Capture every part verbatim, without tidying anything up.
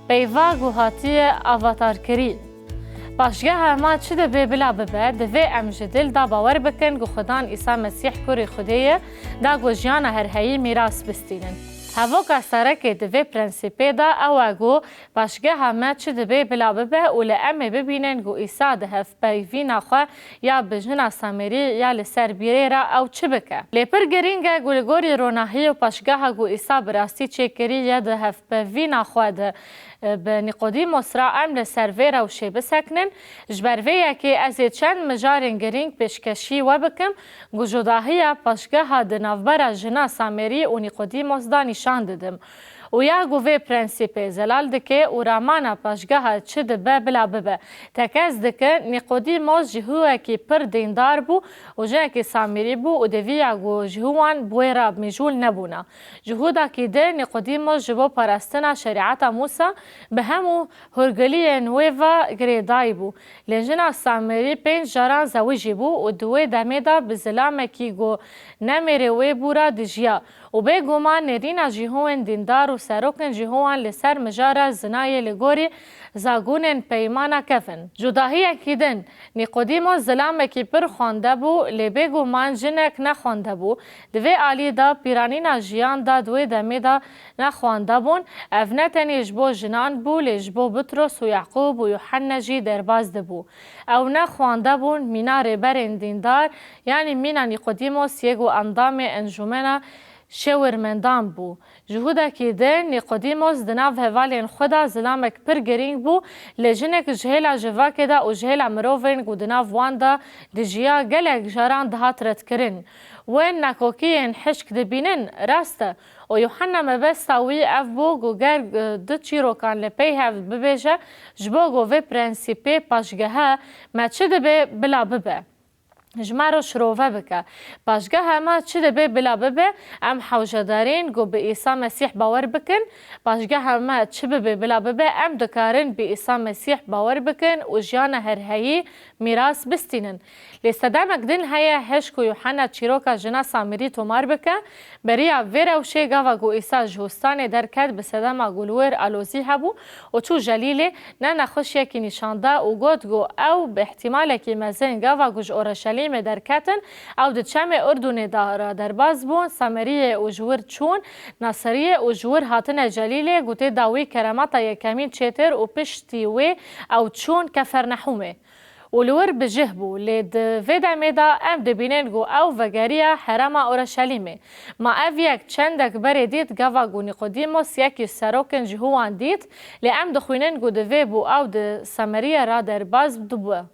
Peyva ku hatiye avatarkirî. Paşgeha me çi dibe bila bibe, divê em ji dil da bawer bikin ku Xudan Îsa Mesîh kurê Xwedê ye, da ku jiyana herheyî mîras bistînin. Hevoka sereke di vê prensîpê de ew e ku paşgeha me çi dibe bila bibe û li em ê bibînin ku Îsa di hevpeyvîna xwe ya bi jina Samerî ya li ser bîrê re ew çi bike. Lê pir girîng e ku li gorî ronahî û paşgeha ku Îsa bi rastî çêkirî ye di hevpeyvîna xwe de bi Nîqodîmos re em li ser vê rewşê bisekinin. Ji ber vê yekê ez ê çend mijarên girîng pêşkêşî we bikim ku cudahiya paşgeha di navbera jina Samerî û Nîqodîmos de nîşan didim û ya ku vê prensîpê zelal dike û ramana paşgeha çi dibe bila bibe. Tekez dike, Nîqodîmos jihûyekî pir dîndar bû û jinekî Samerî bû û deviya ku jihû wan bi wê re mîjûl nebûna. Cihûdakî din Nîqodîmos ji bo parastina şerîeta Mûsa bi hemû hûrgiliyên wê ve girêdayî bû. Lê jina Samerî pênc caran zewijî bû û di wê demê de bi zilamekî ku nemêrê wê bû re dijiya û bêguman nêrîna cihûyên dîndar û serokên cihûyan li ser mijara zinayê li gorî zagonên peymana kevin. Cudahiyekî din, Nîqodîmos zilamekî pir xwende bû, lê bêguman jinek nexwende bû. Di vê alî de pîranîna jiyan de di wê demê de nexwende bûn. Ev ne tenê ji bo jinan bû, lê ji bo Bitros û Yaqûb û Yuhanne jî derbas dibû. Ew nexwende bûn mîna rêberên dîndar, yanî mîna Nîqodîmos yê ku endamê encûmena şêwirmendan bû. Cihûdekî din, Nîqodîmos di nav hevalên xwe de zilamek pir girîng bû, lê jinek ji hêla civakê de û ji hêla mirovên ku di nav wan de dijiya gelek caran dihat redkirin. Wên nakokiyên hişk dibînin, rast e. Û Yuhanna mebesta wî ev bû ku ger, e, du çîrokan li pey hev bibêje, ji bo ku vê prensîpê paşgehe me çi dibe bila bibe. Ji me re şirove bike. Paşgeha me çi dibe bila bibe, em hewcedarîn ku bi Îsa Mesîh bawer bikin. Paşgeha me çi bibe bila bibe, em dikarin bi Îsa Mesîh bawer bikin û jiyana herheyî mîras bistînin. Lê sedemek din heye, hişk ku Yuhanna çîroka jina Samirî tomar bike. Beriya vê rewşê gava ku Îsa ji hûstanê derket, bi sedema ku li wir alozî hebû û çû Celîlê, ne nexweşiyekî nîşan da û got ku ew bi îhtîmalekî mezin gava ku ji Oreşelîmê derketin, ew di çemê Urdunê de ra derbas bûn, Sameriyê û ji wir çûn Nasiriyê û ji wir hatine Celîlê, ku tê da wî keremata yekemîn çêtir û piştî wê ew çûn Kefernehûmê. Û li wir bijih bû. Lê di vê demê de em dibînin ku ew vegeriya herêma Oreşelîmê. Ma ev yek çendek berê dît, gava ku Nîqodîmos yekî serokên cihû wan dît, lê em dixwînin ku divê bû ew di Sameriyê re derbas bû.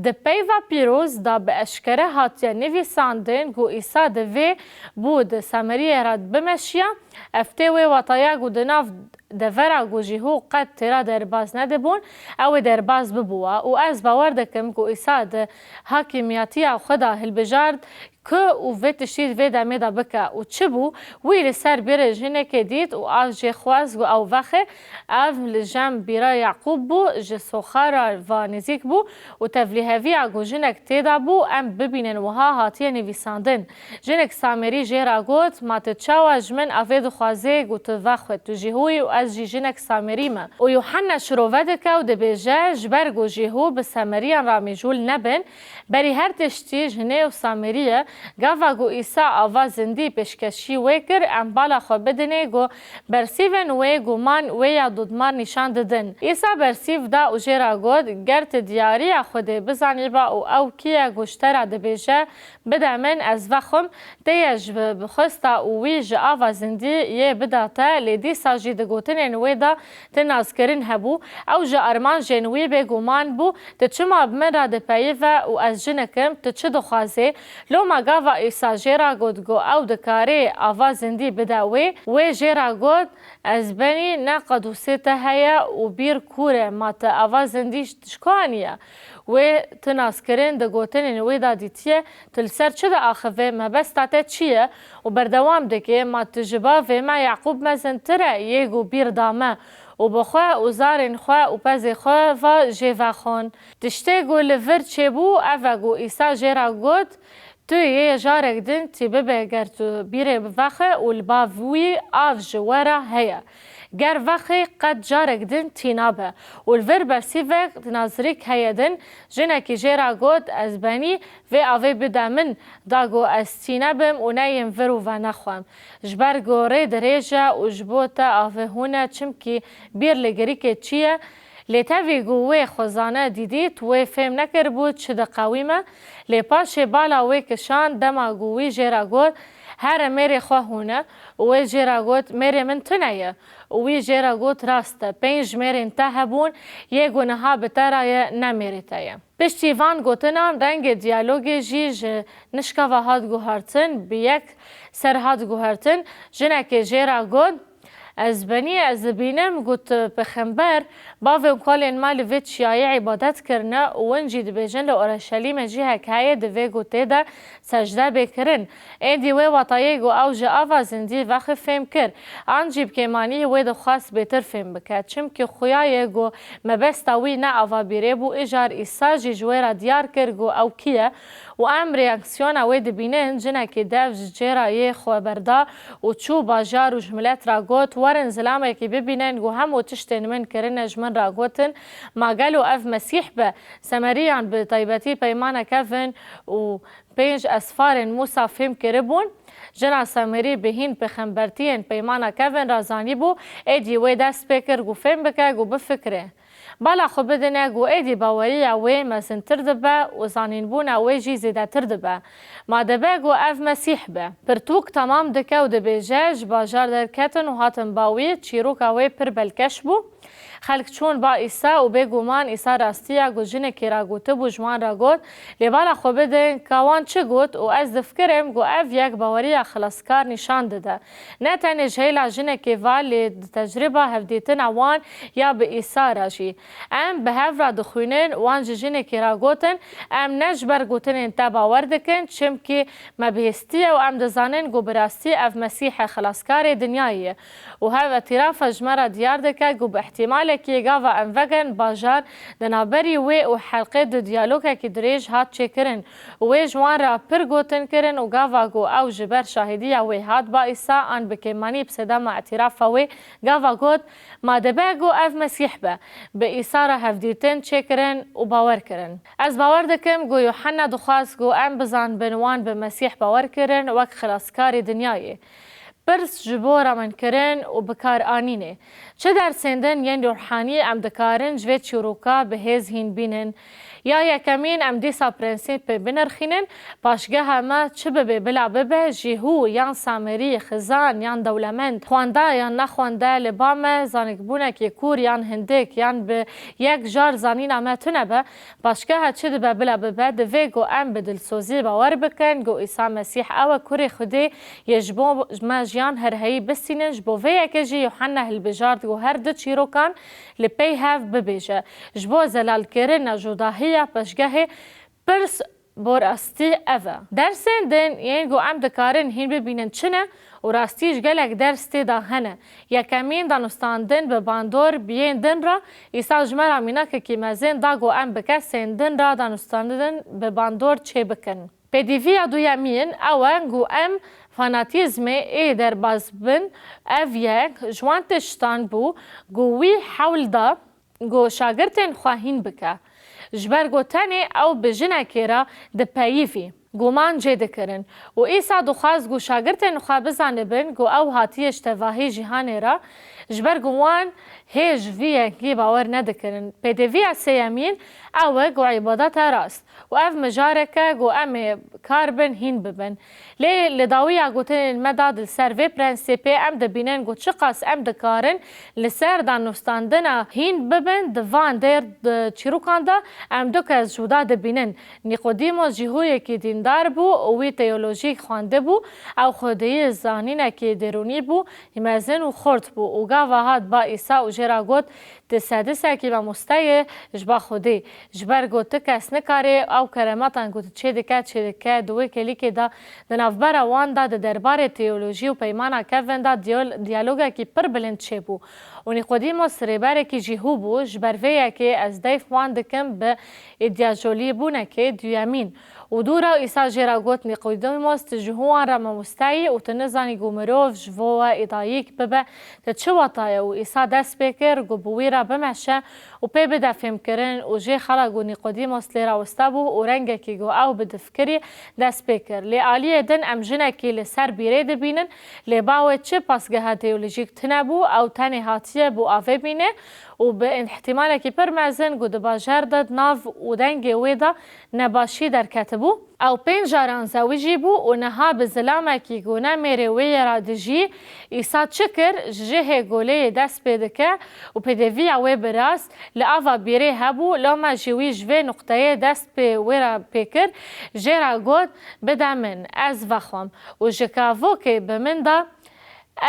Di peyva pîroz de bi eşkere hatiye nivîsandin ku Îsa divê bû di Sameriyê re bimeşiya. Ev tê wê wataya ku di nav devera ku jî hû qet têra derbas nedibûn, ew ê derbas bibûwa û ez bawer dikim ku Îsa di hakîmiyetiya xwe de hilbijart ku û vê tiştî di vê demê de bike û çi bû, wî li ser bîrê jinekê dît û av jê xwest ku ew vexe, ev li cem bîra Yaqûb bû, ji soxara va nêzîk bû û tevlîheviya ku jinek tê de bû, em bibînin wiha hatiye nivîsandin. Jinek Samerî jê re got, Ma tu çawa ji min avê dixwazê ku tu vexwe, tu jî hû yî û ez jî jinek Samerî me? Û Yuhanna şirove dike û dibêje, Ji ber ku jî hû bi Sameriyan re mîjûl nebin, berî her tiştî jinê û Samerî ye. Gava ku Îsa ava zindî pêşkêşî wê kir, em bala xwe bidinê ku bersîvên wê guman wê ya dodmar nîşan didin. Îsa bersîv da û jê re got, Ger tu diyariya Xwedê bizanîba û ew kî ye ku ji te re dibêje, Bide min, ez vexwim, tê ye ji bi-, bixwesta û wî ji ava zindî yê bida te, lê dîsa jî di gotinên wê de ti naskirin hebû. Ew ji armancên wî bêguman bû, Tu çima bi min re dipeyive û ez jinik im, tu çi dixwazê? Loma gava Îsa jê re got ku ew dikarê ava zindî bide wê, wê jê re got, Ez benî ne qedûsê te heye û bîr kûr e, ma tu ava zindî ji ku aniye? Wê ti naskirin di gotinên wê de dîtiye, Tu li ser çi diaxivî, mebesta te çi ye? Û berdewam dike, Ma tu ji bavê me Yaqûb mezintir e, yê ku bîr da me û bi xwe û zarên xwe û pezê xwe ve jê vexwin. Tiştê ku li vir çêbû, ev e ku Îsa jê re got, Tu yê jarek din tê bibe ger tu bîrê vexe û li bav wî av ji we re heye. Ger vexê qet carek din tîna be û li vir bersîvek di nazirîk heye din, jinekî jê re got, Ez benî vê avê bide min, da got, Ez tîne bim û neyêm vir û venexwem. Ji ber ku rê dirêj e û ji bo te avê hûn e, çimkî bîr li girîkê çi ye? Lê tevî ku wê xwezane dîdît, wê fêm nekiribû çi diqewîme. Lê paşê bala wê kişand, dema ku wî jê re got, Here mêrê xwe hûne, û wê jê re got, Mêrê min tune ye. Û wî jê re got, Rast e, pênc mêrên te hebûn, yê ku niha bi te re ye, ne mêrê te ye. Piştî van gotinan rengê diyalogê jî ji nişka ve hat guhertin, bi yek ser hat guhertin. Jinekê jê re got, Ez benî, ez dibînim, got, Pêxember, bavên kalên me li vê çiyayê îbadet kirine û win jî dibêjin, Li Orşelîmê cihek heye, divê ku tê de secde bê kirin. Êdî wê watayê ku ew ji ava zindî vexwe fêm kir. An jî bi kêmanî wê dixwest bêtir fêm bike. Çimkî xuya ye ku mebesta wî ne ava bîrê bû, îcar Îsa jî ji wê re diyar kir ku ew kî ye û em reaksiyona wê dibînin, jinekî dev ji cêra yê xwe berda û çû bajar û ji milet re got, Werin zilamekî bibînin ku hemû tiştên min kirine ji min re gotin, ma gelo ev Mesîh be? Semeriyan bi taybetî peymana kevin û pênc esfarên Mûsa fêm kiribûn. Jina Semerî bi hîn pêxembertiyên peymana kevin re zanîbû, êdî wê dest pê kir ku fêm bike ku bifikire. Bala xwe bidine ku êdî baweriya wê mezintir dibe û zanînbûna wê jî zêdetir dibe. Ma dibe ku ev Mesîh be. Pirtûk temam dike û dibêje, Ji bajar derketin û hatin ba wî, çîroka wê pir belkeş bû. Xelk çûn ba Îsa û bêguman Îsa rastiya ku jinekê re gotibû ji wan re got, lê bala xwe bidin ka wan çi got û ez difikirim ku ev yek baweriya xilaskar nîşan dide. Ne tenê ji hêla jinekê ve lê di tecrîba hevdîtina wan ya bi Îsa re jî. Em bi hev re dixwînin, wan ji jinekê re gotin, Em ne ji ber gotinên te bawer dikin, çimkî me bihîstiye û em dizanin ku bi rastî ev Mesîh e, xilaskarê dinyayê ye. Û hev îtîrafa ji me re diyar dike ku bi îhtîmalekî gava em vegerin bajar, di navberî wê û helqê di diyalogekî dirêj hat çêkirin û wê ji wan re pir gotin kirin û gava ku ew ji ber şahîdiya wê hat ba Îsa an bi kêmanî bi sedema îtîrafa wê gava got, Ma dibe ku ev Mesîh be, bi Îsa re hevdîtin çêkirin û bawer kirin. Ez bawer dikim ku Yuhanna dixwest ku em bizanibin wan bi Mesîh bawer kirin wek xilaskarê dinyayê. Pirs ji bo raminkirin û bikaranînê. Çi dersên din yên ruhanî em dikarin ji vê çîroka bi hêz hîn bînin? Ya yekemîn, em dîsa prensîpê binirxînin, paşgeha me çi bibe bila bibe, Jîhû yan Samerî, xizan yan dewlemend, xwenda yan nexwende, li ba me zanikbûnekî kûr yan hindik yan bi yek jar zanîna me tune be, Paşgeha çi dibe bila bibe, divê ku em bi dilsozî bawer bikin ku Îsa Mesîh ew e kurê Xwedê yê, ji bo me jiyan herheyî bistînin. Ji bo vê yekê jî Yuhanna hilbijart ku her du çîrokan li pey hev bibêje. Ji bo zelalkirina cudahiya paşgehê pirs bo rastî ev e. Dersên din yên ku em dikarin hîn bibînin çi ne û rastî ji gelek ders tê de hene. Yekemîn, danûstandin bi bandor bi yên din re. Îsa ji me re mînakekî mezin da ku em bi kesên din re danûstandin bi bandor çêbikin. Pêdiviya duyemîn ew e ku em fanatîzmê ê derbas bin. Ev yek ji wan tiştan bû ku wî hewl da ku şagirtên xwe hîn bike. Ji ber ku tenê ew bi jinekê re dipeyivî, guman jê dikirin û Îsa dixwest ku şagirtên xwe bizanibin ku ew hatiye ji tevahî cîhanê re, ji ber ku wan hê ji vî yekî bawer nedikirin. Pêdiviya sêyemîn ew e ku îbadeta rast û ev mijarek e ku em ê kar bin hîn bibin. Lê li dawiya gotinên me de di ser vê prensîpê em dibînin ku çiqas em dikarin li ser danûstandina hîn bibin, di van dêr di çîrokan de em du kes cuda dibînin. Nîqodîmos jî huyekî dîndar bû û wî teolojî xwendibû, ew xwediyê zanînekî derûnî bû, mezin û xurt bû û gava hat ba Îsa û jê re got, Tu sedisekî mamoste yî ji ba Xwedê, ji ber ku tu kes nikare ew keremetan ku tu çêdike, çêdike. Di wê kêlîkê de di navbera wan de di derbarê teolojî û peymana kevin de diyal-, diyalogekî pir bilind çêbû Û Nîqodîmos rêberekî jî hû bû, ji ber vê yekê ez deyf wan dikim bi îdyacolîbûnekê duyemîn. Û dûra Îsa jê re got, Nîqodîmos, tu ji hûwan re mamoste yî û tu nizanî ku mirov ji bo we îdayîk bibe, tu çi wata ye? Û Îsa dest pê kir ku bi wî re bimeşe û pê bide fêmkirin û jê xela ku Nîqodîmos lê re wista bû û rengekî ku ew bi difikirî dest pê kir. Lê aliyê din em jinekî li ser bîrê dibînin, lê bawê çi pasgeha teolojîk tune bû, ew tenê hatiye bo avê bîne û bi îhtîmalekî pir mezin ku di bajar de di nav û dengê wê de nebaşî derketibû. Ew pênc caran zewijî bû û niha bi zilamekî ku ne mêrê wê yê re dijî. Îsa çi kir? Ji cihê ku lê yê dest pê dike û pêdiviya wê birast, li ava bîrê hebû, loma jî wî ji vê nuqteyê dest pê wê re pê kir, jê re got, Bide min, ez vexwim. Û ji kavokê bi min de,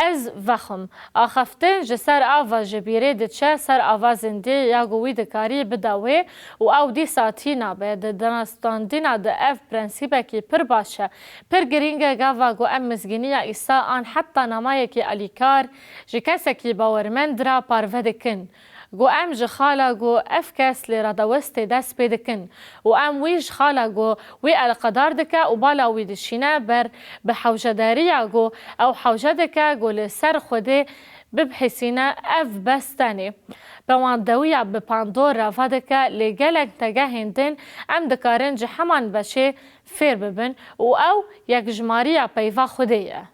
ez vexwim. Axaftin ji ser ava ji bîrê diçe ser ava zindî ya ku wî dikarî bida wê û ew dîsa tî nabe. Di danastandina de ev prensîbekî pir baş e. Pir girîng e gava ku em mizgîniya Îsa an heta namayekî alîkar ji kesekî bawermend re parve dikin. Ku em ji xala ku ev kes lê radewistê dest pê dikin û em wî ji xala ku wî eleqedar dike û bala wî dişîne ber bi hewcedariya ku ew hewce dike ku li ser Xwedê bibihîsîne, ev bes tenê pewandewiya bi Pandor re vedike, lê gelek tegehên din em dikarin ji heman beşê fêr bibin û ew yekjimariya peyva Xwedê ye.